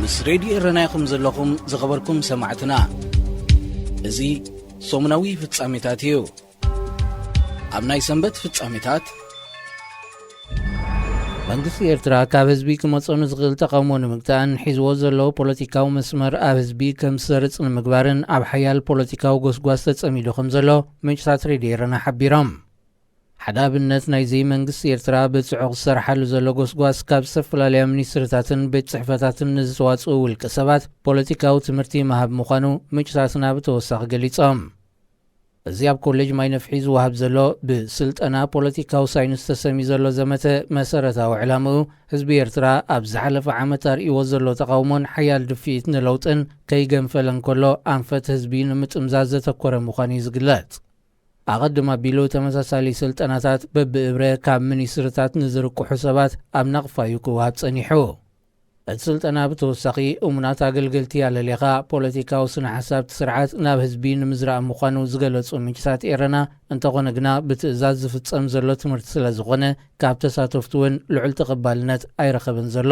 ምስ ሬድዮ ኤረና ኢኹም ዘለኹም ዝኸበርኩም ሰማዕትና። እዚ ሰሙናዊ ፍጻሜታት እዩ። ኣብ ናይ ሰንበት ፍጻሜታት፣ መንግስቲ ኤርትራ ካብ ህዝቢ ክመጾ ንዝኽእል ተቓውሞ ንምግታእን ሒዝዎ ዘሎ ፖለቲካዊ መስመር ኣብ ህዝቢ ከም ዝሰርጽ ንምግባርን ኣብ ሓያል ፖለቲካዊ ጎስጓስ ተጸሚዱ ከም ዘሎ ምንጭታት ሬድዮ ኤረና ሓቢሮም። ሓደ ኣብነት ናይዚ መንግስቲ ኤርትራ ብጽዑቕ ዝሰርሓሉ ዘሎ ጎስጓስ ካብ ዝተፈላለያ ሚኒስትርታትን ቤት ጽሕፈታትን ንዝተዋጽኡ ውልቀ ሰባት ፖለቲካዊ ትምህርቲ ምሃብ ምዃኑ ምንጭታትና ብተወሳኺ ገሊጾም። እዚ ኣብ ኮሌጅ ማይ ነፍሒ ዝወሃብ ዘሎ ብስልጠና ፖለቲካዊ ሳይንስ ተሰምዩ ዘሎ ዘመተ መሰረታዊ ዕላምኡ ህዝቢ ኤርትራ ኣብ ዝሓለፈ ዓመት ኣርእይዎ ዘሎ ተቓውሞን ሓያል ድፍኢት ንለውጥን ከይገንፈለ እንከሎ ኣንፈት ህዝቢ ንምጥምዛዝ ዘተኮረ ምዃኑ እዩ ዝግለጽ። ኣቐድም ኣቢሉ ተመሳሳሊ ስልጠናታት በብእብረ ካብ ሚኒስትርታት ንዝርቅሑ ሰባት ኣብ ናቕፋ እዩ ክወሃብ ጸኒሑ። እቲ ስልጠና ብተወሳኺ እሙናት ኣገልገልቲ ኣለሊኻ ፖለቲካዊ ስነ ሓሳብ እቲ ስርዓት ናብ ህዝቢ ንምዝራእ ምዃኑ ዝገለጹ ምንጭታት ኤረና፣ እንተኾነ ግና ብትእዛዝ ዝፍጸም ዘሎ ትምህርቲ ስለ ዝኾነ ካብ ተሳተፍቲ እውን ልዑል ተቐባልነት ኣይረኸበን ዘሎ።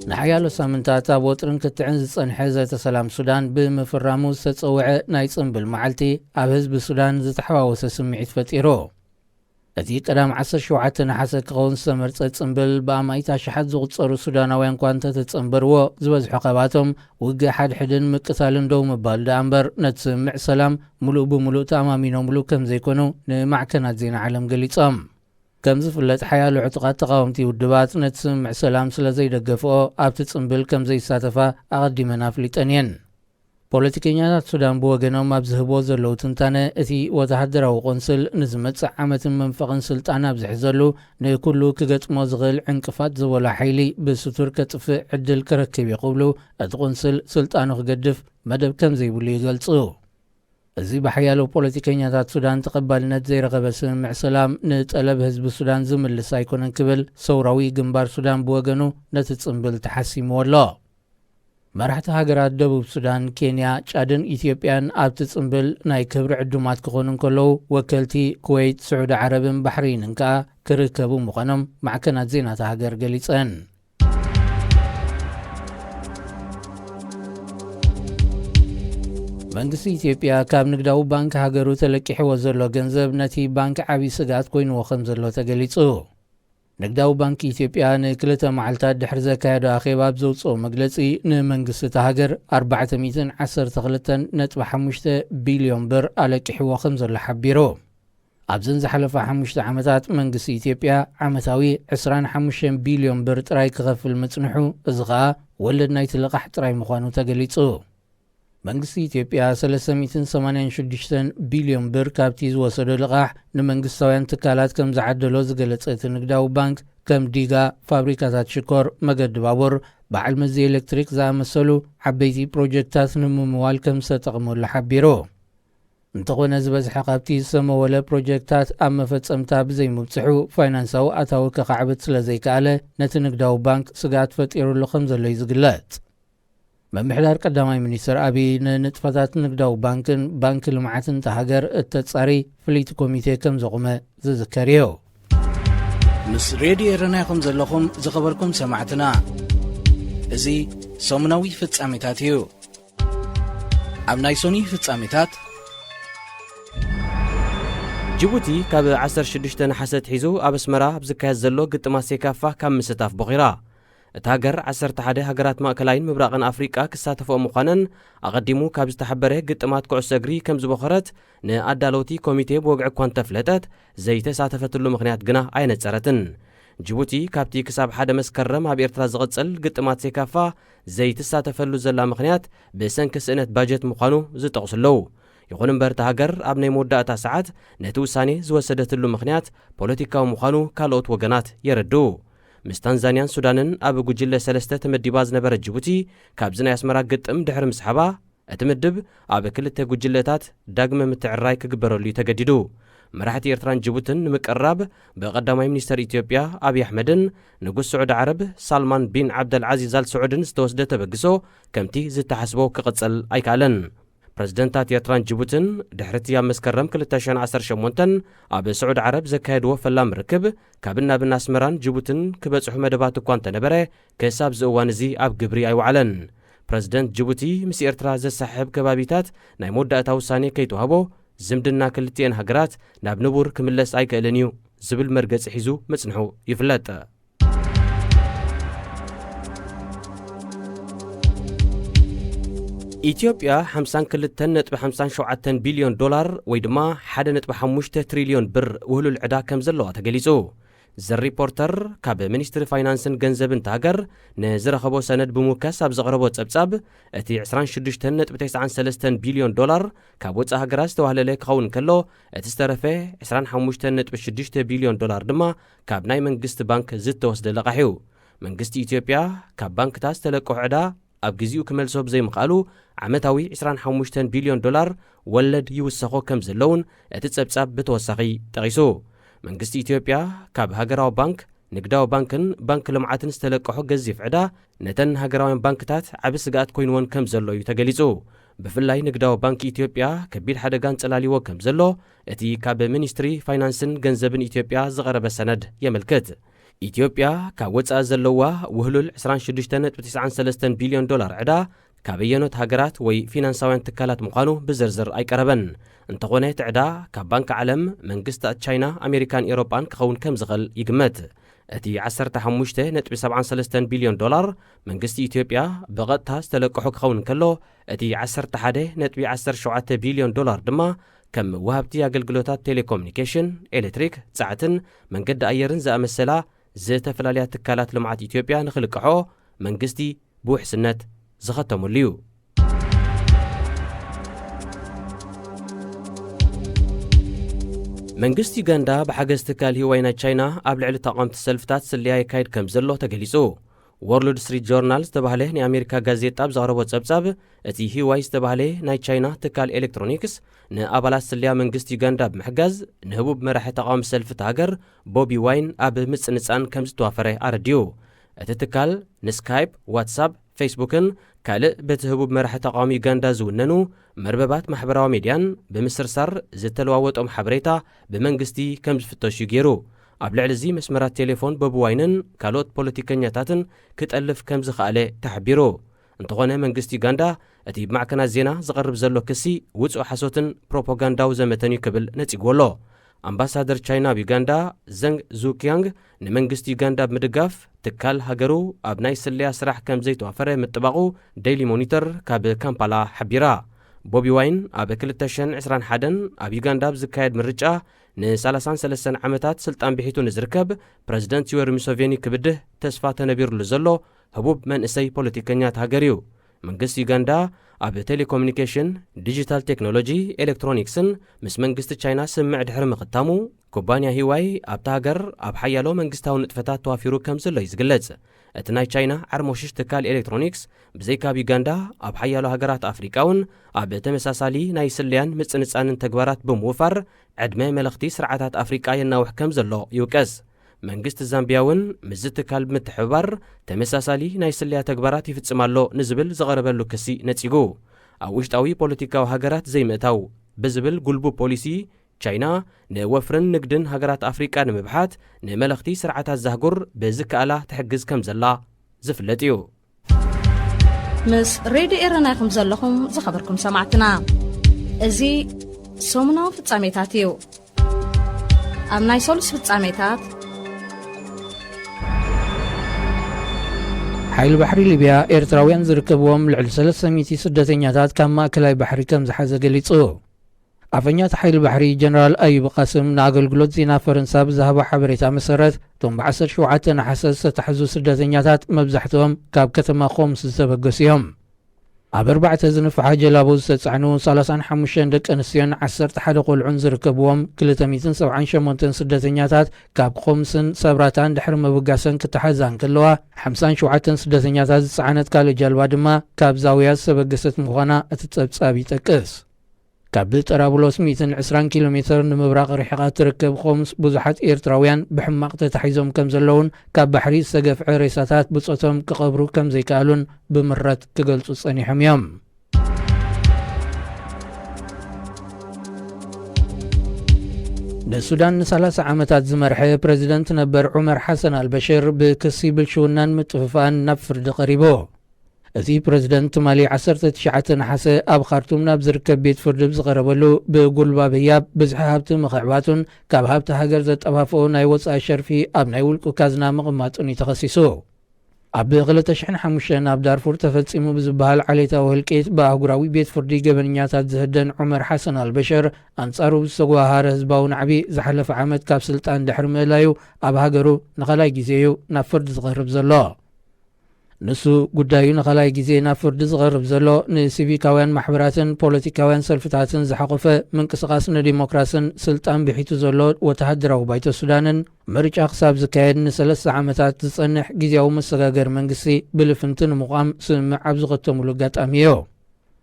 ንሓያሎ ሳምንታት ኣብ ወጥርን ክትዕን ዝጸንሐ ዘተ ሰላም ሱዳን ብምፍራሙ ዝተጸውዐ ናይ ጽምብል መዓልቲ ኣብ ህዝቢ ሱዳን ዝተሓዋወሰ ስምዒት ፈጢሩ። እቲ ቀዳም ዓሰርተ ሸውዓተ ነሓሰ ክኸውን ዝተመርጸ ጽምብል ብኣማኢት ኣሽሓት ዝቑጸሩ ሱዳናውያን እኳ እንተተጸንበርዎ፣ ዝበዝሑ ካብኣቶም ውግእ ሓድሕድን ምቅታልን ደው ምባል ደኣ እምበር ነቲ ስምምዕ ሰላም ምሉእ ብምሉእ ተኣማሚኖምሉ ከም ዘይኮኑ ንማዕከናት ዜና ዓለም ገሊጾም። ከም ዝፍለጥ ሓያሎ ዕጡቓት ተቓወምቲ ውድባት ነቲ ስምምዕ ሰላም ስለ ዘይደገፍኦ ኣብቲ ጽምብል ከም ዘይሳተፋ ኣቐዲመን ኣፍሊጠን እየን። ፖለቲከኛታት ሱዳን ብወገኖም ኣብ ዝህብዎ ዘለዉ ትንታነ፣ እቲ ወተሃደራዊ ቆንስል ንዝመጽእ ዓመትን መንፈቕን ስልጣን ኣብ ዝሕዘሉ ንኩሉ ክገጥሞ ዝኽእል ዕንቅፋት ዝበሎ ሓይሊ ብስቱር ከጥፍእ ዕድል ክረክብ እዩ ክብሉ፣ እቲ ቆንስል ስልጣኑ ክገድፍ መደብ ከም ዘይብሉ ይገልጹ። እዚ ብሓያሎ ፖለቲከኛታት ሱዳን ተቐባልነት ዘይረኸበ ስምምዕ ሰላም ንጠለብ ህዝቢ ሱዳን ዝምልስ ኣይኮነን ክብል ሰውራዊ ግንባር ሱዳን ብወገኑ ነቲ ጽምብል ተሓሲምዎ ኣሎ። መራሕቲ ሃገራት ደቡብ ሱዳን፣ ኬንያ፣ ጫድን ኢትዮጵያን ኣብቲ ጽምብል ናይ ክብሪ ዕዱማት ክኾኑ እንከለዉ፣ ወከልቲ ኩወይት፣ ስዑዲ ዓረብን ባሕረይንን ከኣ ክርከቡ ምዃኖም ማዕከናት ዜና እታ ሃገር ገሊጸን። መንግስቲ ኢትዮጵያ ካብ ንግዳዊ ባንክ ሃገሩ ተለቂሕዎ ዘሎ ገንዘብ ነቲ ባንክ ዓቢ ስግኣት ኮይንዎ ከም ዘሎ ተገሊጹ። ንግዳዊ ባንክ ኢትዮጵያ ንክልተ መዓልታት ድሕሪ ዘካየዶ ኣኼባ ኣብ ዘውፅኦ መግለፂ፣ ንመንግስቲ እታ ሃገር ኣርባዕተ ሚእትን ዓሰርተ ክልተን ነጥቢ ሓሙሽተ ቢልዮን ብር ኣለቂሕዎ ከም ዘሎ ሓቢሩ። ኣብዘን ዝሓለፋ ሓሙሽተ ዓመታት መንግስቲ ኢትዮጵያ ዓመታዊ ዕስራን ሓሙሽተን ቢልዮን ብር ጥራይ ክኸፍል ምጽንሑ፣ እዚ ኸኣ ወለድ ናይቲ ልቓሕ ጥራይ ምዃኑ ተገሊጹ። መንግስቲ ኢትዮጵያ ሰለስተ ሚእትን ሰማንያን ሽዱሽተን ቢልዮን ብር ካብቲ ዝወሰዶ ልቓሕ ንመንግስታውያን ትካላት ከም ዝዓደሎ ዝገለጸ እቲ ንግዳዊ ባንክ፣ ከም ዲጋ፣ ፋብሪካታት ሽኮር፣ መገዲ ባቡር፣ በዓል መዚ ኤሌክትሪክ ዝኣመሰሉ ዓበይቲ ፕሮጀክታት ንምምዋል ከም ዝተጠቕመሉ ሓቢሩ። እንተኾነ፣ ዝበዝሐ ካብቲ ዝተመወለ ፕሮጀክታት ኣብ መፈጸምታ ብዘይምብጽሑ፣ ፋይናንሳዊ ኣታዊ ከኻዕብት ስለ ዘይከኣለ፣ ነቲ ንግዳዊ ባንክ ስግኣት ፈጢሩሉ ከም ዘሎ እዩ ዝግለጽ። ምምሕዳር ቀዳማይ ሚኒስትር ኣቢይ ንንጥፈታት ንግዳዊ ባንክን ባንኪ ልምዓትን እታ ሃገር እተጻሪ ፍልይቲ ኮሚቴ ከም ዘቑመ ዝዝከር እዩ። ምስ ሬድዮ ኤረና ኢኹም ዘለኹም ዝኸበርኩም ሰማዕትና። እዚ ሰሙናዊ ፍጻሜታት እዩ። ኣብ ናይ ሶኒ ፍጻሜታት፣ ጅቡቲ ካብ ዓሰርተ ሽዱሽተ ነሓሰ ኣትሒዙ ኣብ ኣስመራ ኣብ ዝካየድ ዘሎ ግጥማት ሴካፋ ካብ ምስታፍ ቦኺራ። እታ ሃገር ዓሰርተ ሓደ ሃገራት ማእከላይን ምብራቕን ኣፍሪቃ ክሳተፍኦ ምዃነን ኣቐዲሙ ካብ ዝተሓበረ ግጥማት ኩዕሶ እግሪ ከም ዝቦኸረት ንኣዳለውቲ ኮሚቴ ብወግዒ እኳ እንተፍለጠት፣ ዘይተሳተፈትሉ ምኽንያት ግና ኣየነጸረትን። ጅቡቲ ካብቲ ክሳብ ሓደ መስከረም ኣብ ኤርትራ ዝቕጽል ግጥማት ሴካፋ ዘይትሳተፈሉ ዘላ ምኽንያት ብሰንኪ ስእነት ባጀት ምዃኑ ዝጠቕሱ ኣለዉ። ይኹን እምበር፣ እታ ሃገር ኣብ ናይ መወዳእታ ሰዓት ነቲ ውሳኔ ዝወሰደትሉ ምኽንያት ፖለቲካዊ ምዃኑ ካልኦት ወገናት የረድኡ። ምስ ታንዛንያን ሱዳንን ኣብ ጉጅለ ሰለስተ ተመዲባ ዝነበረት ጅቡቲ፣ ካብዚ ናይ ኣስመራ ግጥም ድሕሪ ምስሓባ፣ እቲ ምድብ ኣብ ክልተ ጉጅለታት ዳግመ ምትዕርራይ ክግበረሉ እዩ ተገዲዱ። መራሕቲ ኤርትራን ጅቡትን ንምቅርራብ ብቀዳማይ ሚኒስተር ኢትዮጵያ ኣብይ ኣሕመድን ንጉስ ስዑዲ ዓረብ ሳልማን ቢን ዓብደልዓዚዝ ኣል ስዑድን ዝተወስደ ተበግሶ ከምቲ ዝተሓስቦ ክቕጽል ኣይከኣለን። ፕረዚደንታት ኤርትራን ጅቡትን ድሕሪቲ ኣብ መስከረም ክልተ ሽሕን ዓሰርተ ሸሞንተን ኣብ ስዑድ ዓረብ ዘካየድዎ ፈላሚ ርክብ፣ ካብን ናብን ኣስመራን ጅቡትን ክበጽሑ መደባት እኳ እንተነበረ፣ ክሳብ እዚ እዋን እዚ ኣብ ግብሪ ኣይወዓለን። ፕረዚደንት ጅቡቲ፣ ምስ ኤርትራ ዘሰሓሕብ ከባቢታት ናይ መወዳእታ ውሳኔ ከይተዋህቦ፣ ዝምድና ክልቲኤን ሃገራት ናብ ንቡር ክምለስ ኣይክእልን እዩ ዝብል መርገጺ ሒዙ ምጽንሑ ይፍለጥ። ኢትዮጵያ ሓምሳን ክልተን ነጥቢ ሓምሳን ሸውዓተን ቢልዮን ዶላር፣ ወይ ድማ ሓደ ነጥቢ ሓሙሽተ ትሪልዮን ብር ውህሉል ዕዳ ከም ዘለዋ ተገሊጹ። ዘ ሪፖርተር ካብ ሚኒስትሪ ፋይናንስን ገንዘብን እታ ሃገር ንዝረኸቦ ሰነድ ብምውካስ ኣብ ዘቕረቦ ጸብጻብ፣ እቲ ዕስራን ሽዱሽተን ነጥቢ ተስዓን ሰለስተን ቢልዮን ዶላር ካብ ወጻኢ ሃገራት ዝተዋህለለ ክኸውን ከሎ፣ እቲ ዝተረፈ ዕስራን ሓሙሽተን ነጥቢ ሽዱሽተ ቢልዮን ዶላር ድማ ካብ ናይ መንግስቲ ባንክ ዝተወስደ ለቓሕ እዩ። መንግስቲ ኢትዮጵያ ካብ ባንክታት ዝተለቀሑ ዕዳ ኣብ ግዜኡ ክመልሶ ብዘይምኽኣሉ፣ ዓመታዊ ዕስራን ሓሙሽተን ቢልዮን ዶላር ወለድ ይውሰኾ ከም ዘለውን እቲ ጸብጻብ ብተወሳኺ ጠቒሱ። መንግስቲ ኢትዮጵያ ካብ ሃገራዊ ባንክ፣ ንግዳዊ ባንክን ባንክ ልምዓትን ዝተለቀሑ ገዚፍ ዕዳ፣ ነተን ሃገራውያን ባንክታት ዓቢ ስግኣት ኮይንወን ከም ዘሎ እዩ ተገሊጹ። ብፍላይ ንግዳዊ ባንክ ኢትዮጵያ ከቢድ ሓደጋ ኣንጸላልይዎ ከም ዘሎ፣ እቲ ካብ ሚኒስትሪ ፋይናንስን ገንዘብን ኢትዮጵያ ዝቐረበ ሰነድ የመልክት። ኢትዮጵያ ካብ ወጻኢ ዘለዋ ውህሉል ዕስራን ሽዱሽተን ነጥቢ ተስዓን ሰለስተን ቢልዮን ዶላር ዕዳ፣ ካበየኖት ሃገራት ወይ ፊናንሳውያን ትካላት ምዃኑ ብዝርዝር ኣይቀረበን። እንተኾነ፣ እቲ ዕዳ ካብ ባንክ ዓለም፣ መንግስታት ቻይና፣ ኣሜሪካን ኤውሮጳን ክኸውን ከም ዝኽእል ይግመት። እቲ ዓሰርተ ሓሙሽተ ነጥቢ ሰብዓን ሰለስተን ቢልዮን ዶላር መንግስቲ ኢትዮጵያ ብቐጥታ ዝተለቀሑ ክኸውን እንከሎ፣ እቲ ዓሰርተ ሓደ ነጥቢ ዓሰርተ ሸውዓተ ቢልዮን ዶላር ድማ ከም ወሃብቲ ኣገልግሎታት ቴሌኮሙኒኬሽን፣ ኤሌክትሪክ፣ ጸዓትን መንገዲ ኣየርን ዝኣመሰላ ዝተፈላለያ ትካላት ልምዓት ኢትዮጵያ ንኽልቅሖ መንግስቲ ብውሕስነት ዝኸተመሉ እዩ። መንግስቲ ዩጋንዳ ብሓገዝ ትካል ህዋይ ናይ ቻይና ኣብ ልዕሊ ተቓወምቲ ሰልፍታት ስለያ የካይድ ከም ዘሎ ተገሊጹ። ወርልድ ስትሪት ጆርናል ዝተባህለ ናይ ኣሜሪካ ጋዜጣ ኣብ ዘቕረቦ ጸብጻብ፣ እቲ ህዋይ ዝተባህለ ናይ ቻይና ትካል ኤሌክትሮኒክስ ንኣባላት ስለያ መንግስቲ ዩጋንዳ ብምሕጋዝ ንህቡብ መራሒ ተቓዋሚ ሰልፊ እታ ሃገር ቦቢ ዋይን ኣብ ምጽንጻን ከም ዝተዋፈረ ኣረዲኡ። እቲ ትካል ንስካይፕ፣ ዋትሳፕ፣ ፌስቡክን ካልእ በቲ ህቡብ መራሒ ተቓዋሚ ዩጋንዳ ዝውነኑ መርበባት ማሕበራዊ ሜድያን ብምስርሳር ዝተለዋወጦም ሓበሬታ ብመንግስቲ ከም ዝፍተሹ ገይሩ። ኣብ ልዕሊ እዚ መስመራት ቴሌፎን ቦቢ ዋይንን ካልኦት ፖለቲከኛታትን ክጠልፍ ከም ዝኸኣለ ተሓቢሩ። እንተኾነ መንግስቲ ዩጋንዳ እቲ ብማዕከናት ዜና ዝቐርብ ዘሎ ክሲ ውጹእ ሓሶትን ፕሮፓጋንዳዊ ዘመተን እዩ ክብል ነጺግዎ ኣሎ። ኣምባሳደር ቻይና ኣብ ዩጋንዳ ዘንግ ዙኪያንግ ንመንግስቲ ዩጋንዳ ብምድጋፍ ትካል ሃገሩ ኣብ ናይ ስለያ ስራሕ ከም ዘይተዋፈረ ምጥባቑ ዴይሊ ሞኒተር ካብ ካምፓላ ሓቢራ። ቦቢ ዋይን ኣብ ክልተ ሽሕን ዕስራን ሓደን ኣብ ዩጋንዳ ኣብ ዝካየድ ምርጫ ንሰላሳን ሰለስተን ዓመታት ስልጣን ብሒቱ ንዝርከብ ፕረዚደንት ዮወሪ ሙሰቬኒ ክብድህ ተስፋ ተነቢሩሉ ዘሎ ህቡብ መንእሰይ ፖለቲከኛ እታ ሃገር እዩ። መንግስቲ ዩጋንዳ ኣብ ቴሌኮሙኒኬሽን፣ ዲጂታል ቴክኖሎጂ፣ ኤሌክትሮኒክስን ምስ መንግስቲ ቻይና ስምምዕ ድሕሪ ምኽታሙ፣ ኩባንያ ሂዋይ ኣብታ ሃገር ኣብ ሓያሎ መንግስታዊ ንጥፈታት ተዋፊሩ ከም ዘሎ እዩ ዝግለጽ። እቲ ናይ ቻይና ዓርሞሽሽ ትካል ኤሌክትሮኒክስ ብዘይካ ኣብ ዩጋንዳ፣ ኣብ ሓያሎ ሃገራት ኣፍሪቃ እውን ኣብ ተመሳሳሊ ናይ ስለያን ምጽንጻንን ተግባራት ብምውፋር ዕድመ መለኽቲ ስርዓታት ኣፍሪቃ የናውሕ ከም ዘሎ ይውቀስ። መንግስቲ ዛምቢያ እውን ምስዚ ትካል ብምትሕብባር ተመሳሳሊ ናይ ስለያ ተግባራት ይፍጽም ኣሎ ንዝብል ዝቐረበሉ ክሲ ነጺጉ። ኣብ ውሽጣዊ ፖለቲካዊ ሃገራት ዘይምእታው ብዝብል ጉልቡ ፖሊሲ፣ ቻይና ንወፍርን ንግድን ሃገራት ኣፍሪቃ ንምብሓት ንመለኽቲ ስርዓታት ዛህጉር ብዝከኣላ ትሕግዝ ከም ዘላ ዝፍለጥ እዩ። ምስ ሬድዮ ኤረና ኢኹም ዘለኹም ዝኸበርኩም ሰማዕትና። እዚ ሰሙናዊ ፍጻሜታት እዩ። ኣብ ናይ ሰሉስ ፍጻሜታት፣ ሓይሊ ባሕሪ ሊብያ ኤርትራውያን ዝርከብዎም ልዕሊ ሰለስተ ሚእቲ ስደተኛታት ካብ ማእከላይ ባሕሪ ከም ዝሓዘ ገሊጹ። ኣፈኛ እቲ ሓይሊ ባሕሪ ጀነራል ኣዩብ ቃስም ንኣገልግሎት ዜና ፈረንሳ ብዝሃቦ ሓበሬታ መሰረት፣ እቶም ብ ዓሰርተ ሸውዓተ ነሓሰ ዝተታሕዙ ስደተኛታት መብዛሕትኦም ካብ ከተማ ኾምስ ዝተበገሱ እዮም። ኣብ ኣርባዕተ ዝንፍሓ ጀላቡ ዝተጻዕኑ ሰላሳን ሓሙሽተን ደቂ ኣንስትዮን ዓሰርተ ሓደ ቆልዑን ዝርከብዎም ክልተ ሚእትን ሰብዓን ሸሞንተን ስደተኛታት ካብ ኾምስን ሰብራታን ድሕሪ ምብጋሰን ክተሓዛ እንከለዋ፣ ሓምሳን ሸውዓተን ስደተኛታት ዝጸዓነት ካልእ ጃልባ ድማ ካብ ዛውያ ዝተበገሰት ምዃና እቲ ጸብጻብ ይጠቅስ። ካብ ጥራብሎስ ሚእትን ዕስራን ኪሎ ሜተር ንምብራቕ ርሒቓ እትርከብ ኾምስ፣ ብዙሓት ኤርትራውያን ብሕማቕ ተታሒዞም ከም ዘለውን ካብ ባሕሪ ዝተገፍዐ ሬሳታት ብጾቶም ክቐብሩ ከም ዘይከኣሉን ብምረት ክገልጹ ጸኒሖም እዮም። ንሱዳን ን30 ዓመታት ዝመርሐ ፕረዚደንት ነበር ዑመር ሓሰን ኣልበሽር ብክሲ ብልሽውናን ምጥፍፋእን ናብ ፍርዲ ቀሪቡ። እቲ ፕረዚደንት ትማሊ ዓሰርተ ትሽዓተ ነሓሰ ኣብ ካርቱም ናብ ዝርከብ ቤት ፍርዲ ብዝቐረበሉ፣ ብጉልባብ ህያብ፣ ብዝሒ ሃብቲ ምኽዕባቱን ካብ ሃብቲ ሃገር ዘጠፋፍኦ ናይ ወጻኢ ሸርፊ ኣብ ናይ ውልቁ ካዝና ምቕማጡን እዩ ተኸሲሱ። ኣብ ክልተ ሽሕን ሓሙሽተን ኣብ ዳርፉር ተፈጺሙ ብዝበሃል ዓሌታዊ ህልቂት ብኣህጉራዊ ቤት ፍርዲ ገበነኛታት ዝህደን ዑመር ሓሰን ኣልበሽር፣ ኣንጻሩ ብዝተጓሃረ ህዝባዊ ናዕቢ ዝሓለፈ ዓመት ካብ ስልጣን ድሕሪ ምእላዩ፣ ኣብ ሃገሩ ንኻልኣይ ግዜ እዩ ናብ ፍርዲ ዝቐርብ ዘሎ። ንሱ ጉዳዩ ንኻልኣይ ግዜ ናብ ፍርዲ ዝቐርብ ዘሎ፣ ንሲቪካውያን ማሕበራትን ፖለቲካውያን ሰልፍታትን ዝሓቖፈ ምንቅስቓስ ንዲሞክራስን ስልጣን ብሒቱ ዘሎ ወተሃደራዊ ባይቶ ሱዳንን፣ ምርጫ ክሳብ ዝካየድ ንሰለስተ ዓመታት ዝጸንሕ ግዜያዊ መሰጋገሪ መንግስቲ ብልፍንቲ ንምቋም ስምምዕ ኣብ ዝኸተሙሉ ኣጋጣሚ እዩ።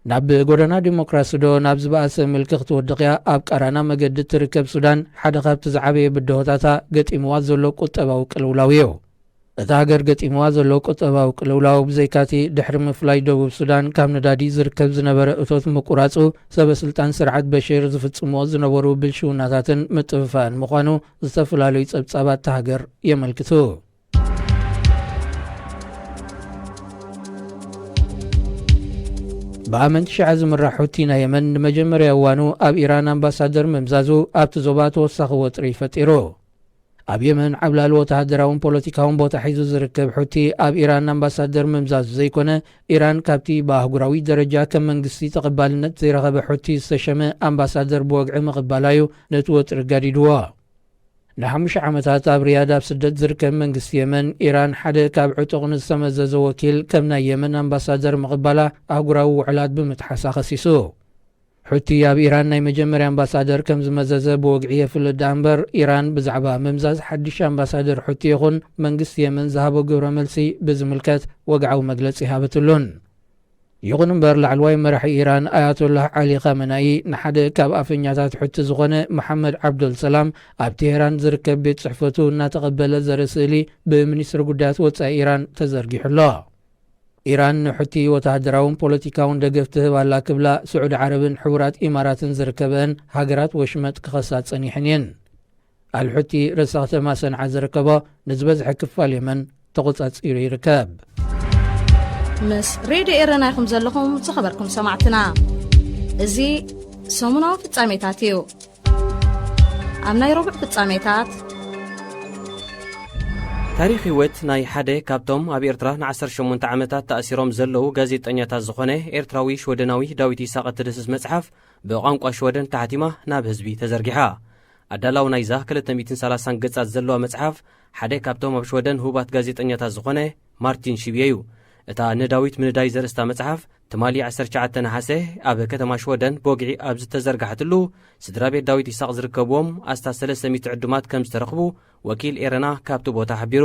ናብ ጎደና ዲሞክራሲ ዶ ናብ ዝበኣሰ ምልኪ ክትወድቕ እያ? ኣብ ቀራና መገዲ እትርከብ ሱዳን ሓደ ካብቲ ዝዓበየ ብድሆታታ ገጢምዋ ዘሎ ቁጠባዊ ቅልውላው እዩ። እታ ሃገር ገጢምዋ ዘሎ ቁጠባዊ ቅልውላው፣ ብዘይካቲ ድሕሪ ምፍላይ ደቡብ ሱዳን ካብ ነዳዲ ዝርከብ ዝነበረ እቶት ምቁራጹ፣ ሰበ ስልጣን ስርዓት በሽር ዝፍጽምዎ ዝነበሩ ብልሽውናታትን ምጥፍፋእን ምዃኑ ዝተፈላለዩ ጸብጻባት እታ ሃገር የመልክቱ። ብኣመንቲ ሺዓ ዝምራሕ ሑቲ ናይ የመን ንመጀመርያ እዋኑ ኣብ ኢራን ኣምባሳደር ምምዛዙ ኣብቲ ዞባ ተወሳኺ ወጥሪ ፈጢሩ። ኣብ የመን ዓብላሊ ወተሃደራውን ፖለቲካውን ቦታ ሒዙ ዝርከብ ሑቲ ኣብ ኢራን ኣምባሳደር ምምዛዙ ዘይኮነ፣ ኢራን ካብቲ ብኣህጉራዊ ደረጃ ከም መንግስቲ ተቐባልነት ዘይረኸበ ሑቲ ዝተሸመ ኣምባሳደር ብወግዒ ምቕባላዩ ነቲ ወጥሪ ጋዲድዎ። ንሓሙሽተ ዓመታት ኣብ ሪያድ ኣብ ስደት ዝርከብ መንግስቲ የመን፣ ኢራን ሓደ ካብ ዕጡቕ ንዝተመዘዘ ወኪል ከም ናይ የመን ኣምባሳደር ምቕባላ ኣህጉራዊ ውዕላት ብምጥሓሳ ከሲሱ። ሑቲ ኣብ ኢራን ናይ መጀመርያ ኣምባሳደር ከም ዝመዘዘ ብወግዒ የፍልጥ ደኣ እምበር፣ ኢራን ብዛዕባ ምምዛዝ ሓድሽ ኣምባሳደር ሑቲ ይኹን መንግስቲ የመን ዝሃቦ ግብረ መልሲ ብዝምልከት ወግዓዊ መግለጺ ሃበትሉን። ይኹን እምበር፣ ላዕለዋይ መራሒ ኢራን ኣያቶላህ ዓሊ ኻመናኢ ንሓደ ካብ ኣፈኛታት ሑቲ ዝኾነ መሓመድ ዓብዶል ሰላም ኣብ ቴሄራን ዝርከብ ቤት ጽሕፈቱ እናተቐበለ ዘርኢ ስእሊ ብሚኒስትሪ ጉዳያት ወጻኢ ኢራን ተዘርጊሑ ኣሎ። ኢራን ንሑቲ ወተሃደራውን ፖለቲካውን ደገፍ ትህብ ኣላ ክብላ ስዑዲ ዓረብን ሕቡራት ኢማራትን ዝርከበን ሃገራት ወሽመጥ ክኸሳ ጸኒሐን እየን። ኣልሑቲ ርእሰ ከተማ ሰንዓ ዝርከቦ ንዝበዝሐ ክፋል የመን ተቖጻጺሩ ይርከብ። ምስ ሬድዮ ኤረና ኢኹም ዘለኹም ዝኸበርኩም ሰማዕትና። እዚ ሰሙናዊ ፍጻሜታት እዩ። ኣብ ናይ ረቡዕ ፍጻሜታት፣ ታሪኽ ህይወት ናይ ሓደ ካብቶም ኣብ ኤርትራ ን ዓሰርተ ሸሞንተ ዓመታት ተኣሲሮም ዘለዉ ጋዜጠኛታት ዝኾነ ኤርትራዊ ሽወደናዊ ዳዊት ይስሐቕ እትድህስስ መጽሓፍ ብቋንቋ ሽወደን ተሓቲማ ናብ ህዝቢ ተዘርጊሓ። ኣዳላው ናይዛ ክልተ ሚእትን ሰላሳን ገጻት ዘለዋ መጽሓፍ ሓደ ካብቶም ኣብ ሽወደን ህቡባት ጋዜጠኛታት ዝኾነ ማርቲን ሺብየ እዩ። እታ ንዳዊት ምንዳይ ዘርእስታ መጽሓፍ ትማሊ ዓሰርተ ትሽዓተ ነሓሰ ኣብ ከተማ ሽወደን ብወግዒ ኣብ ዝተዘርግሓትሉ፣ ስድራ ቤት ዳዊት ይስሐቕ ዝርከብዎም ኣስታት ሰለስተ ሚእቲ ዕዱማት ከም ዝተረኽቡ ወኪል ኤረና ካብቲ ቦታ ሓቢሩ።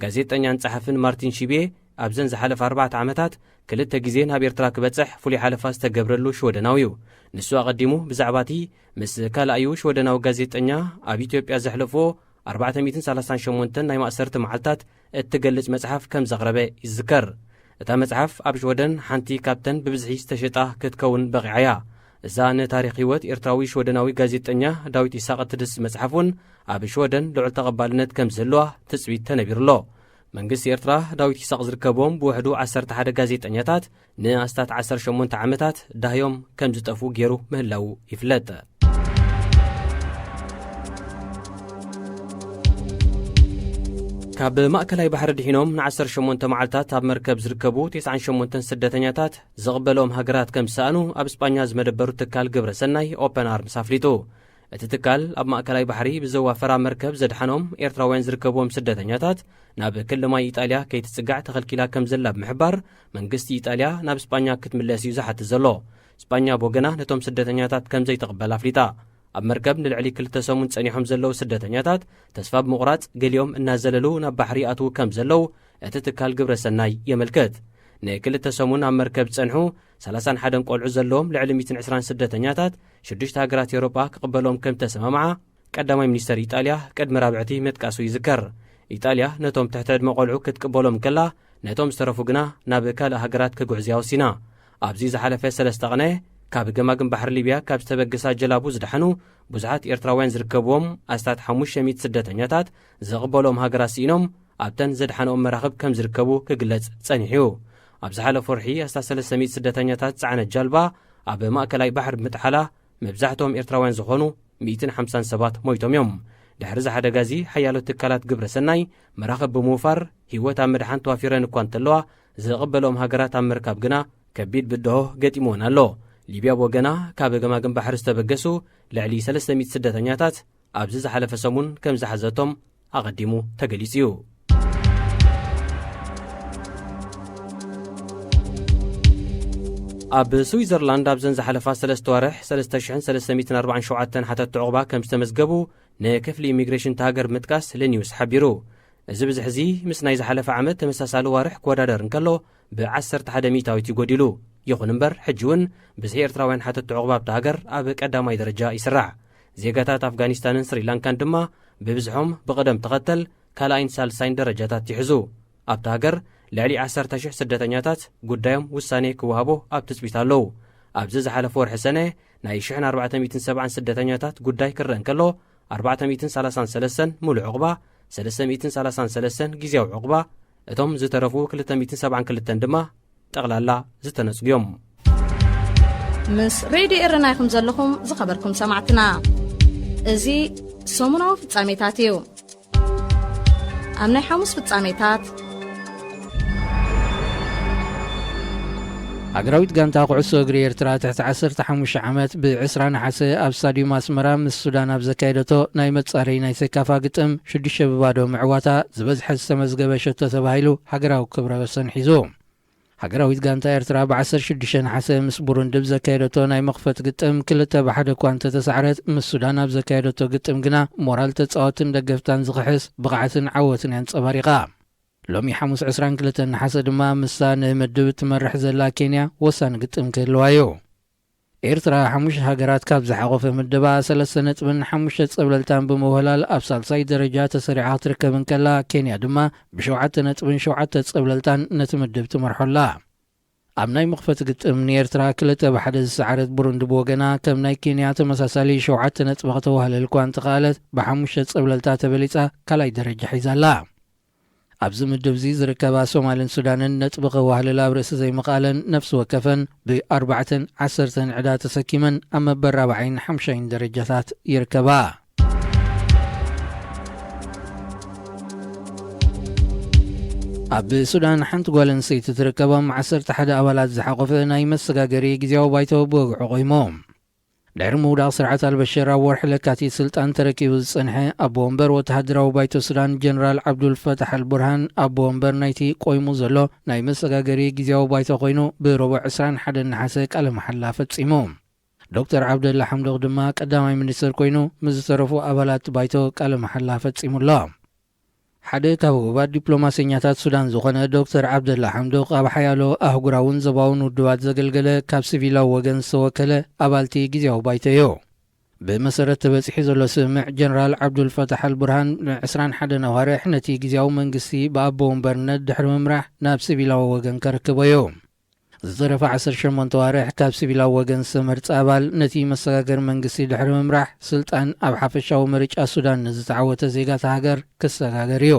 ጋዜጠኛን ጸሓፍን ማርቲን ሺብየ ኣብዘን ዝሓለፋ ኣርባዕተ ዓመታት ክልተ ግዜ ናብ ኤርትራ ክበጽሕ ፍሉይ ሓለፋ ዝተገብረሉ ሽወደናዊ እዩ። ንሱ ኣቐዲሙ ብዛዕባ እቲ ምስ ካልኣዩ ሽወደናዊ ጋዜጠኛ ኣብ ኢትዮጵያ ዘሕለፍዎ ኣርባዕተ ሚእትን ሰላሳን ሸሞንተን ናይ ማእሰርቲ መዓልታት እትገልጽ መጽሓፍ ከም ዘቕረበ ይዝከር። እታ መጽሓፍ ኣብ ሽወደን ሓንቲ ካብተን ብብዝሒ ዝተሸጣ ክትከውን በቒዓ እያ። እዛ ንታሪኽ ህይወት ኤርትራዊ ሽወደናዊ ጋዜጠኛ ዳዊት ይስሐቕ እትድህስስ መጽሓፍ እውን ኣብ ሽወደን ልዑል ተቐባልነት ከም ዝህልዋ ትጽቢት ተነቢሩ ኣሎ። መንግስቲ ኤርትራ ዳዊት ይስሐቕ ዝርከብዎም ብውሕዱ ዓሰርተ ሓደ ጋዜጠኛታት ንኣስታት ዓሰርተ ሸሞንተ ዓመታት ዳህዮም ከም ዝጠፍኡ ገይሩ ምህላዉ ይፍለጥ። ካብ ማእከላይ ባሕሪ ድሒኖም ን ዓሰርተ ሸሞንተ መዓልታት ኣብ መርከብ ዝርከቡ ተስዓን ሸሞንተን ስደተኛታት ዝቕበልኦም ሃገራት ከም ዝሰኣኑ ኣብ ስጳኛ ዝመደበሩ ትካል ግብረ ሰናይ ኦፐን ኣርምስ ኣፍሊጡ። እቲ ትካል ኣብ ማእከላይ ባሕሪ ብዘዋፈራ መርከብ ዘድሓኖም ኤርትራውያን ዝርከብዎም ስደተኛታት ናብ ክሊ ማይ ኢጣልያ ከይትጽጋዕ ተኸልኪላ ከም ዘላ ብምሕባር፣ መንግስቲ ኢጣልያ ናብ ስጳኛ ክትምለስ እዩ ዝሓትት ዘሎ። ስጳኛ ብወገና ነቶም ስደተኛታት ከም ዘይትቕበል ኣፍሊጣ። ኣብ መርከብ ንልዕሊ ክልተ ሰሙን ጸኒሖም ዘለዉ ስደተኛታት ተስፋ ብምቑራጽ ገሊኦም እናዘለሉ ናብ ባሕሪ ይኣትዉ ከም ዘለዉ እቲ ትካል ግብረ ሰናይ የመልክት። ንክልተ ሰሙን ኣብ መርከብ ዝጸንሑ ሰላሳን ሓደን ቆልዑ ዘለዎም ልዕሊ ሚእትን ዕስራን ስደተኛታት ሽዱሽተ ሃገራት ኤውሮጳ ክቕበሎም ከም ተሰማምዓ ቀዳማይ ሚኒስተር ኢጣልያ ቅድሚ ራብዕቲ ምጥቃሱ ይዝከር። ኢጣልያ ነቶም ትሕቲ ዕድመ ቆልዑ ክትቅበሎም ከላ፣ ነቶም ዝተረፉ ግና ናብ ካልእ ሃገራት ክጉዕዝያ ወሲና። ኣብዚ ዝሓለፈ ሰለስተ ቅነ፣ ካብ ገማግም ባሕሪ ሊብያ ካብ ዝተበገሳ ጀላቡ ዝደሓኑ ብዙሓት ኤርትራውያን ዝርከብዎም ኣስታት ሓሙሽተ ሚእቲ ስደተኛታት ዝቕበሎም ሃገራት ስኢኖም ኣብተን ዘድሓነኦም መራኽብ ከም ዝርከቡ ክግለጽ ጸኒሑ እዩ። ኣብ ዝሓለፈ ወርሒ ኣስታት ሰለስተ ሚእቲ ስደተኛታት ዝጸዓነት ጃልባ ኣብ ማእከላይ ባሕሪ ብምጥሓላ መብዛሕትኦም ኤርትራውያን ዝኾኑ ሚእትን ሓምሳን ሰባት ሞይቶም እዮም። ድሕሪ እዚ ሓደጋ እዚ ሓያሎ ትካላት ግብረ ሰናይ መራኽብ ብምውፋር ህይወት ኣብ ምድሓን ተዋፊረን እኳ እንተለዋ ዝቕበሎም ሃገራት ኣብ ምርካብ ግና ከቢድ ብድሆ ገጢምወን ኣሎ። ሊብያ ብወገና ካብ ገማግም ባሕሪ ዝተበገሱ ልዕሊ ሰለስተ ሚእቲ ስደተኛታት ኣብዚ ዝሓለፈ ሰሙን ከም ዝሓዘቶም ኣቐዲሙ ተገሊጹ እዩ። ኣብ ስዊዘርላንድ ኣብዘን ዝሓለፋ ሰለስተ ዋርሕ ሰለስተ ሽሕን ሰለስተ ሚእትን ኣርባዓን ሸውዓተን ሓተትቲ ዑቕባ ከም ዝተመዝገቡ ንክፍሊ ኢሚግሬሽን እታ ሃገር ምጥቃስ ለኒውስ ሓቢሩ። እዚ ብዝሒ እዚ ምስ ናይ ዝሓለፈ ዓመት ተመሳሳሊ ዋርሕ ክወዳደር እንከሎ ብዓሰርተ ሓደ ሚእታዊት እዩ ጎዲሉ። ይኹን እምበር ሕጂ እውን ብዝሒ ኤርትራውያን ሓተትቲ ዑቕባ ኣብታ ሃገር ኣብ ቀዳማይ ደረጃ ይስራዕ። ዜጋታት ኣፍጋኒስታንን ስሪላንካን ድማ ብብዝሖም ብቕደም ተኸተል ካልኣይን ሳልሳይን ደረጃታት ይሕዙ። ኣብታ ሃገር ልዕሊ ዓሰርተ ሽሕ ስደተኛታት ጉዳዮም ውሳኔ ክወሃቦ ኣብ ትጽቢት ኣለዉ። ኣብዚ ዝሓለፈ ወርሒ ሰነ ናይ ሽሕን ኣርባዕተ ሚእትን ሰብዓን ስደተኛታት ጉዳይ ክረአ እንከሎ ኣርባዕተ ሚእትን ሰላሳን ሰለስተን ሙሉእ ዑቕባ፣ ሰለስተ ሚእትን ሰላሳን ሰለስተን ግዜያዊ ዑቕባ፣ እቶም ዝተረፉ ክልተ ሚእትን ሰብዓን ክልተን ድማ ጠቕላላ ዝተነጽጉ እዮም። ምስ ሬድዮ ኤረና ኢኹም ዘለኹም ዝኸበርኩም ሰማዕትና። እዚ ሰሙናዊ ፍጻሜታት እዩ። ኣብ ናይ ሓሙስ ፍጻሜታት ሃገራዊት ጋንታ ኩዕሶ እግሪ ኤርትራ ትሕቲ ዓሰርተ ሓሙሽተ ዓመት ብ ዕስራ ነሓሰ ኣብ ስታድዩም ኣስመራ ምስ ሱዳን ኣብ ዘካየደቶ ናይ መጻረዪ ናይ ሴካፋ ግጥም ሽዱሽተ ብባዶ ምዕዋታ ዝበዝሐ ዝተመዝገበ ሸቶ ተባሂሉ ሃገራዊ ክብረ ወሰን ሒዙ። ሃገራዊት ጋንታ ኤርትራ ብ ዓሰርተ ሽዱሽተ ነሓሰ ምስ ቡሩንዲ ኣብ ዘካየደቶ ናይ መኽፈት ግጥም ክልተ ብ ሓደ እኳ እንተተሳዕረት፣ ምስ ሱዳን ኣብ ዘካየደቶ ግጥም ግና ሞራል ተጻወትን ደገፍታን ዝኽሕስ ብቕዓትን ዓወትን እያ ኣንጸባሪቓ። ሎሚ ሓሙስ ዕስራን ክልተን ነሓሰ ድማ ምስታ ንምድብ እትመርሕ ዘላ ኬንያ ወሳኒ ግጥም ክህልዋ እዩ። ኤርትራ ሓሙሽተ ሃገራት ካብ ዝሓቖፈ ምድባ ሰለስተ ነጥብን ሓሙሽተ ጸብለልታን ብምውህላል ኣብ ሳልሳይ ደረጃ ተሰሪዓ ክትርከብ እንከላ፣ ኬንያ ድማ ብሸውዓተ ነጥብን ሸውዓተ ጸብለልታን ነቲ ምድብ ትመርሖ ኣላ። ኣብ ናይ መኽፈቲ ግጥም ንኤርትራ ክልተ ብ ሓደ ዝሰዓረት ቡሩንዲ ብወገና፣ ከም ናይ ኬንያ ተመሳሳሊ ሸውዓተ ነጥቢ ከተዋህልል እኳ እንተኸኣለት፣ ብሓሙሽተ ጸብለልታ ተበሊጻ ካልኣይ ደረጃ ሒዛ ኣላ። ኣብዚ ምድብ እዚ ዝርከባ ሶማልን ሱዳንን ነጥቢ ከዋህልላ ኣብ ርእሲ ዘይምኽኣለን ነፍሲ ወከፈን ብኣርባዕተን ዓሰርተን ዕዳ ተሰኪመን ኣብ መበል ራብዓይን ሓምሻይን ደረጃታት ይርከባ። ኣብ ሱዳን ሓንቲ ጓል ኣንስተይቲ ትርከቦም ዓሰርተ ሓደ ኣባላት ዝሓቖፈ ናይ መሰጋገሪ ግዜያዊ ባይቶ ብወግዑ ቆይሙ። ድሕሪ ምውዳቕ ስርዓት ኣልበሽር ኣብ ወርሒ ለካቲት ስልጣን ተረኪቡ ዝጸንሐ ኣቦ ወንበር ወተሃደራዊ ባይቶ ሱዳን ጀነራል ዓብዱል ፈታሕ ኣልቡርሃን ኣቦ ወንበር ናይቲ ቆይሙ ዘሎ ናይ መሰጋገሪ ግዜያዊ ባይቶ ኮይኑ ብረቡዕ ዕስራን ሓደን ነሓሰ ቃለ መሓላ ፈጺሙ። ዶክተር ዓብደላ ሓምዶቕ ድማ ቀዳማይ ሚኒስትር ኮይኑ ምስ ዝተረፉ ኣባላት ባይቶ ቃለ መሓላ ፈጺሙ ኣሎ። ሓደ ካብ ህቡባት ዲፕሎማሰኛታት ሱዳን ዝኾነ ዶክተር ዓብደላ ሓምዶቕ ኣብ ሓያሎ ኣህጉራውን ዞባውን ውድባት ዘገልገለ ካብ ሲቪላዊ ወገን ዝተወከለ ኣባልቲ ግዜያዊ ባይቶ እዩ። ብመሰረት ተበጺሑ ዘሎ ስምምዕ ጀነራል ዓብዱል ፈታሕ ኣልቡርሃን ን ዕስራን ሓደን ኣዋርሕ ነቲ ግዜያዊ መንግስቲ ብኣቦ ወንበርነት ድሕሪ ምምራሕ ናብ ሲቪላዊ ወገን ከርክቦ እዩ። ዝተረፈ ዓሰርተ ሸሞንተ ኣዋርሕ ካብ ሲቪላዊ ወገን ዝተመርጸ ኣባል ነቲ መሰጋገሪ መንግስቲ ድሕሪ ምምራሕ ስልጣን ኣብ ሓፈሻዊ ምርጫ ሱዳን ንዝተዓወተ ዜጋ እታ ሃገር ክሰጋገር እዩ።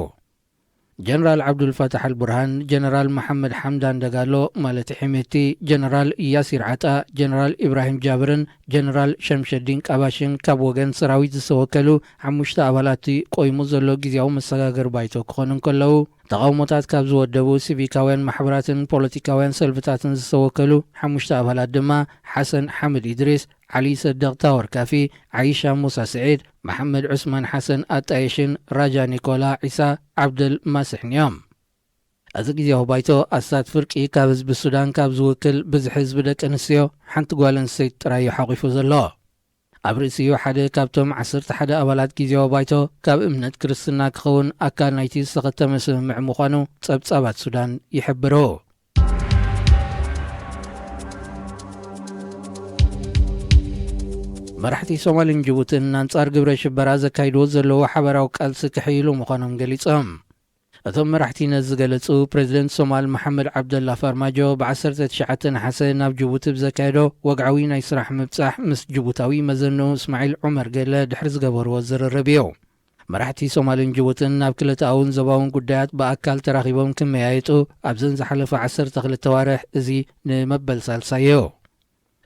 ጀነራል ዓብዱል ፈታሕ ኣልቡርሃን፣ ጀነራል መሓመድ ሓምዳን ደጋሎ ማለት ሒሜቲ፣ ጀነራል ያሲር ዓጣ፣ ጀነራል ኢብራሂም ጃብርን ጀነራል ሸምሸዲን ቃባሽን ካብ ወገን ሰራዊት ዝተወከሉ ሓሙሽተ ኣባላት እቲ ቆይሙ ዘሎ ግዜያዊ መሰጋገሪ ባይቶ ክኾኑ እንከለዉ፣ ተቓውሞታት ካብ ዝወደቡ ሲቪካውያን ማሕበራትን ፖለቲካውያን ሰልፍታትን ዝተወከሉ ሓሙሽተ ኣባላት ድማ ሓሰን ሓምድ ኢድሪስ፣ ዓሊ ሰደቕ ታወር ካፊ፣ ዓይሻ ሙሳ ስዒድ፣ መሓመድ ዑስማን ሓሰን ኣጣየሽን ራጃ ኒኮላ ዒሳ ዓብደል ማስሕን እዮም። እዚ ግዜያዊ ባይቶ ኣስታት ፍርቂ ካብ ህዝቢ ሱዳን ካብ ዝውክል ብዝሒ ህዝቢ ደቂ ኣንስትዮ ሓንቲ ጓል ኣንስተይቲ ጥራይ እዩ ሓቒፉ ዘሎ። ኣብ ርእሲኡ ሓደ ካብቶም ዓሰርተ ሓደ ኣባላት ግዜያዊ ባይቶ ካብ እምነት ክርስትና ክኸውን ኣካል ናይቲ ዝተኸተመ ስምምዕ ምዃኑ ጸብጻባት ሱዳን ይሕብሩ። መራሕቲ ሶማልን ጅቡትን ኣንጻር ግብረ ሽበራ ዘካይድዎ ዘለዉ ሓበራዊ ቃልሲ ክሕይሉ ምዃኖም ገሊጾም። እቶም መራሕቲ ነዚ ዝገለጹ፣ ፕሬዚደንት ሶማል መሓመድ ዓብደላ ፋርማጆ ብ ዓሰርተ ትሽዓተ ነሓሰ ናብ ጅቡቲ ብዘካየዶ ወግዓዊ ናይ ስራሕ ምብጻሕ ምስ ጅቡታዊ መዘንኡ እስማዒል ዑመር ገለ ድሕሪ ዝገበርዎ ዝርርብ እዩ። መራሕቲ ሶማልን ጅቡትን ናብ ክልተኣውን ዞባውን ጉዳያት ብኣካል ተራኺቦም ክመያየጡ ኣብዘን ዝሓለፈ ዓሰርተ ክልተ ዋርሕ እዚ ንመበል ሳልሳይ እዩ።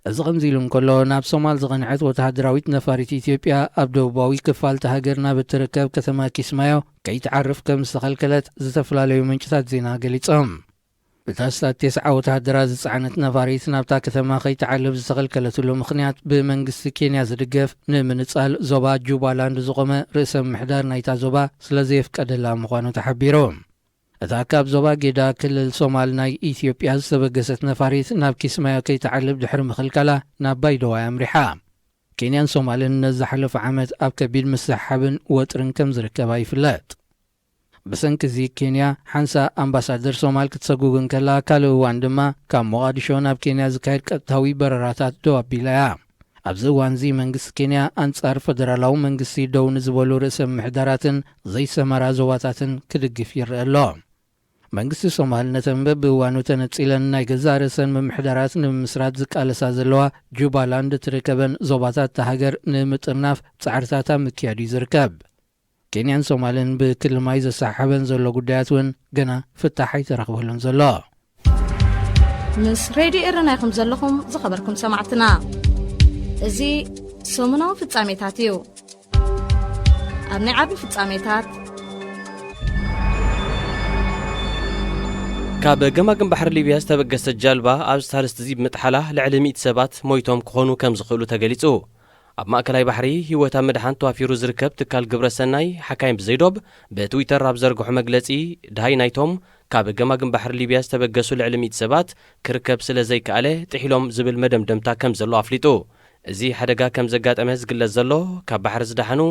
እዚ ከምዚ ኢሉ እንከሎ፣ ናብ ሶማል ዝቐንዐት ወተሃደራዊት ነፋሪት ኢትዮጵያ ኣብ ደቡባዊ ክፋል እታ ሃገር ናብ እትርከብ ከተማ ኪስማዮ ከይትዓርፍ ከም ዝተኸልከለት ዝተፈላለዩ ምንጭታት ዜና ገሊጾም። እታ ስታት ቴስዓ ወተሃደራት ዝጸዓነት ነፋሪት ናብታ ከተማ ከይትዓልብ ዝተኸልከለትሉ ምኽንያት ብመንግስቲ ኬንያ ዝድገፍ ንምንጻል ዞባ ጁባላንድ ዝቖመ ርእሰ ምምሕዳር ናይታ ዞባ ስለ ዘየፍቀደላ ምዃኑ ተሓቢሩ። እታ ካብ ዞባ ጌዳ ክልል ሶማል ናይ ኢትዮጵያ ዝተበገሰት ነፋሪት ናብ ኪስማዮ ከይትዓልብ ድሕሪ ምኽልካላ ናብ ባይደዋ ኣምሪሓ። ኬንያን ሶማልን ነዚ ዝሓለፈ ዓመት ኣብ ከቢድ ምስሕሓብን ወጥርን ከም ዝርከባ ይፍለጥ። ብሰንኪ እዚ ኬንያ ሓንሳ ኣምባሳደር ሶማል ክትሰጉግ እንከላ፣ ካልእ እዋን ድማ ካብ ሞቓዲሾ ናብ ኬንያ ዝካየድ ቀጥታዊ በረራታት ደው ኣቢላ እያ። ኣብዚ እዋን እዚ መንግስቲ ኬንያ ኣንጻር ፈደራላዊ መንግስቲ ደው ንዝበሉ ርእሰ ምምሕዳራትን ዘይሰመራ ዞባታትን ክድግፍ ይረአ ኣሎ። መንግስቲ ሶማል ነተን በብእዋኑ ተነጺለን ናይ ገዛእ ርእሰን ምምሕዳራት ንምምስራት ዝቃለሳ ዘለዋ ጁባላንድ እትርከበን ዞባታት እታ ሃገር ንምጥርናፍ ጻዕርታት ኣብ ምክያድ እዩ ዝርከብ። ኬንያን ሶማልን ብክልል ማይ ዘሰሓሕበን ዘሎ ጉዳያት እውን ገና ፍታሕ ኣይተረኽበሉን ዘሎ። ምስ ሬድዮ ኤረና ኢኹም ዘለኹም ዝኸበርኩም ሰማዕትና። እዚ ሰሙናዊ ፍጻሜታት እዩ። ኣብ ናይ ዓቢ ፍጻሜታት ካብ ገማግም ባሕሪ ሊብያ ዝተበገሰት ጃልባ ኣብ ሳልስቲ እዚ ብምጥሓላ ልዕሊ ሚእቲ ሰባት ሞይቶም ክኾኑ ከም ዝኽእሉ ተገሊጹ። ኣብ ማእከላይ ባሕሪ ህይወት ኣብ ምድሓን ተዋፊሩ ዝርከብ ትካል ግብረ ሰናይ ሓካይም ብዘይዶብ ብትዊተር ኣብ ዘርግሖ መግለጺ፣ ድሃይ ናይቶም ካብ ገማግም ባሕሪ ሊብያ ዝተበገሱ ልዕሊ ሚእቲ ሰባት ክርከብ ስለ ዘይከኣለ ጥሒሎም ዝብል መደምደምታ ከም ዘሎ ኣፍሊጡ። እዚ ሓደጋ ከም ዘጋጠመ ዝግለጽ ዘሎ፣ ካብ ባሕሪ ዝደሓኑ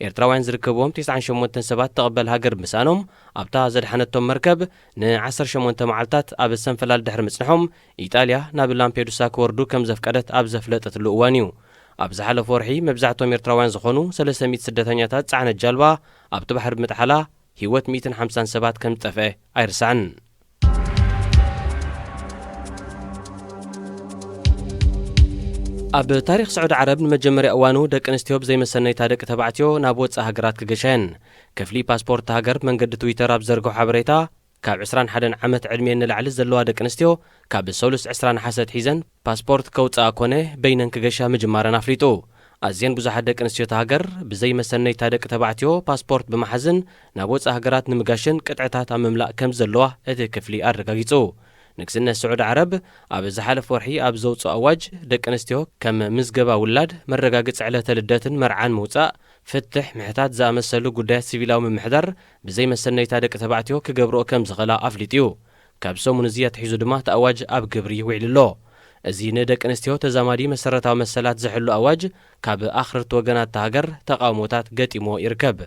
ኤርትራውያን ዝርከብዎም ተስዓን ሸሞንተን ሰባት ተቐበል ሃገር ምስኣኖም፣ ኣብታ ዘድሓነቶም መርከብ ን ዓሰርተ ሸሞንተ መዓልታት ኣብ ሰንፈላል ድሕሪ ምጽንሖም፣ ኢጣልያ ናብ ላምፔዱሳ ክወርዱ ከም ዘፍቀደት ኣብ ዘፍለጠትሉ እዋን እዩ። ኣብ ዝሓለፈ ወርሒ መብዛሕቶም ኤርትራውያን ዝኾኑ ሰለስተ ሚእቲ ስደተኛታት ጻዕነት ጃልባ ኣብቲ ባሕሪ ብምጥሓላ ህይወት ሚእትን ሓምሳን ሰባት ከም ዝጠፍአ ኣይርሳዕን። ኣብ ታሪኽ ስዑዲ ዓረብ ንመጀመርያ እዋኑ ደቂ ኣንስትዮ ብዘይመሰነይታ ደቂ ተባዕትዮ ናብ ወጻኢ ሃገራት ክገሻየን። ክፍሊ ፓስፖርት ሃገር መንገዲ ትዊተር ኣብ ዘርግሖ ሓበሬታ፣ ካብ ዕስራን ሓደን ዓመት ዕድሜ ንላዕሊ ዘለዋ ደቂ ኣንስትዮ ካብ ሰሉስ ዕስራ ነሓሰ ኣትሒዘን ፓስፖርት ከውጽኣ ኮነ በይነን ክገሻ ምጅማረን ኣፍሊጡ። ኣዝየን ብዙሓት ደቂ ኣንስትዮ እታ ሃገር ብዘይመሰነይታ ደቂ ተባዕትዮ ፓስፖርት ብምሓዝን ናብ ወጻኢ ሃገራት ንምጋሽን ቅጥዕታት ኣብ ምምላእ ከም ዘለዋ እቲ ክፍሊ ኣረጋጊጹ። ንግስነት ስዑዲ ዓረብ ኣብ ዝሓለፈ ወርሒ ኣብ ዘውጽኦ ኣዋጅ፣ ደቂ ኣንስትዮ ከም ምዝገባ ውላድ፣ መረጋግጺ ዕለተ ልደትን መርዓን ምውጻእ፣ ፍትሕ ምሕታት ዝኣመሰሉ ጉዳያት ሲቪላዊ ምምሕዳር ብዘይመሰነይታ ደቂ ተባዕትዮ ክገብርኦ ከም ዝኽእላ ኣፍሊጡ እዩ። ካብ ሰሙን እዚ ኣትሒዙ ድማ እቲ ኣዋጅ ኣብ ግብሪ ውዒሉ ኣሎ። እዚ ንደቂ ኣንስትዮ ተዛማዲ መሰረታዊ መሰላት ዝሕሉ ኣዋጅ ካብ ኣኽረርቲ ወገናት እታ ሃገር ተቓውሞታት ገጢሞ ይርከብ።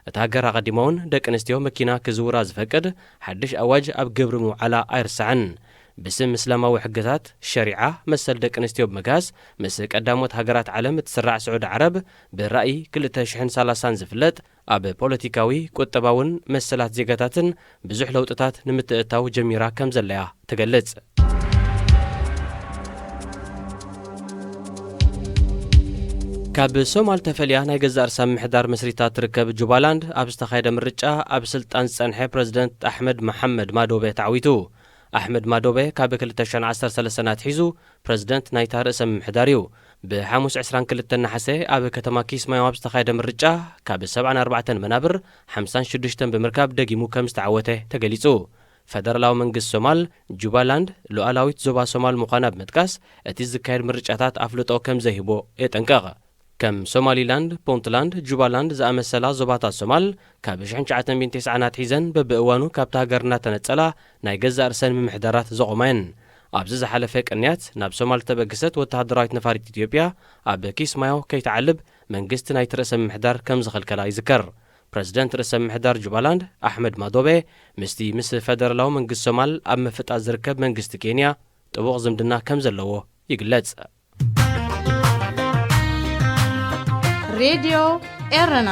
እታ ሃገር ኣቐዲማ እውን ደቂ ኣንስትዮ መኪና ክዝውራ ዝፈቅድ ሓድሽ ኣዋጅ ኣብ ግብሪ ምውዓላ ኣይርሳዕን። ብስም እስላማዊ ሕግታት፣ ሸሪዓ፣ መሰል ደቂ ኣንስትዮ ብምግሃስ ምስ ቀዳሞት ሃገራት ዓለም እትስራዕ ስዑዲ ዓረብ ብራእይ ክልተ ሽሕን ሰላሳን ዝፍለጥ ኣብ ፖለቲካዊ፣ ቁጠባውን መሰላት ዜጋታትን ብዙሕ ለውጥታት ንምትእታው ጀሚራ ከም ዘለያ ትገልጽ። ካብ ሶማል ተፈልያ ናይ ገዛእ ርእሳ ምምሕዳር መስሪታ ትርከብ ጁባላንድ ኣብ ዝተኻየደ ምርጫ ኣብ ስልጣን ዝጸንሐ ፕረዚደንት ኣሕመድ መሓመድ ማዶቤ ተዓዊቱ። ኣሕመድ ማዶቤ ካብ ክልተ ሽሕን ዓሰርተ ሰለስተን ኣትሒዙ ፕረዚደንት ናይታ ርእሰ ምምሕዳር እዩ። ብሓሙስ ዕስራን ክልተን ነሓሰ ኣብ ከተማ ኪስማዮ ኣብ ዝተኻየደ ምርጫ ካብ ሰብዓን ኣርባዕተን መናብር ሓምሳን ሽዱሽተን ብምርካብ ደጊሙ ከም ዝተዓወተ ተገሊጹ። ፈደራላዊ መንግስቲ ሶማል ጁባላንድ ሉዓላዊት ዞባ ሶማል ምዃና ብምጥቃስ፣ እቲ ዝካየድ ምርጫታት ኣፍልጦ ከም ዘይህቦ የጠንቅቕ። ከም ሶማሊላንድ፣ ፑንትላንድ፣ ጁባላንድ ዝኣመሰላ ዞባታት ሶማል ካብ ሽሕን ትሽዓተ ሚእትን ተስዓን ኣትሒዘን በብእዋኑ ካብታ ሃገር እናተነጸላ ናይ ገዛእ ርእሰን ምምሕዳራት ዘቖማ እየን። ኣብዚ ዝሓለፈ ቅንያት ናብ ሶማል ዝተበገሰት ወተሃደራዊት ነፋሪት ኢትዮጵያ ኣብ ኪስማዮ ከይትዓልብ መንግስቲ ናይቲ ርእሰ ምምሕዳር ከም ዝኸልከላ ይዝከር። ፕረዚደንት ርእሰ ምምሕዳር ጁባላንድ ኣሕመድ ማዶቤ ምስቲ ምስ ፈደራላዊ መንግስቲ ሶማል ኣብ ምፍጣጥ ዝርከብ መንግስቲ ኬንያ ጥቡቕ ዝምድና ከም ዘለዎ ይግለጽ። ሬድዮ ኤረና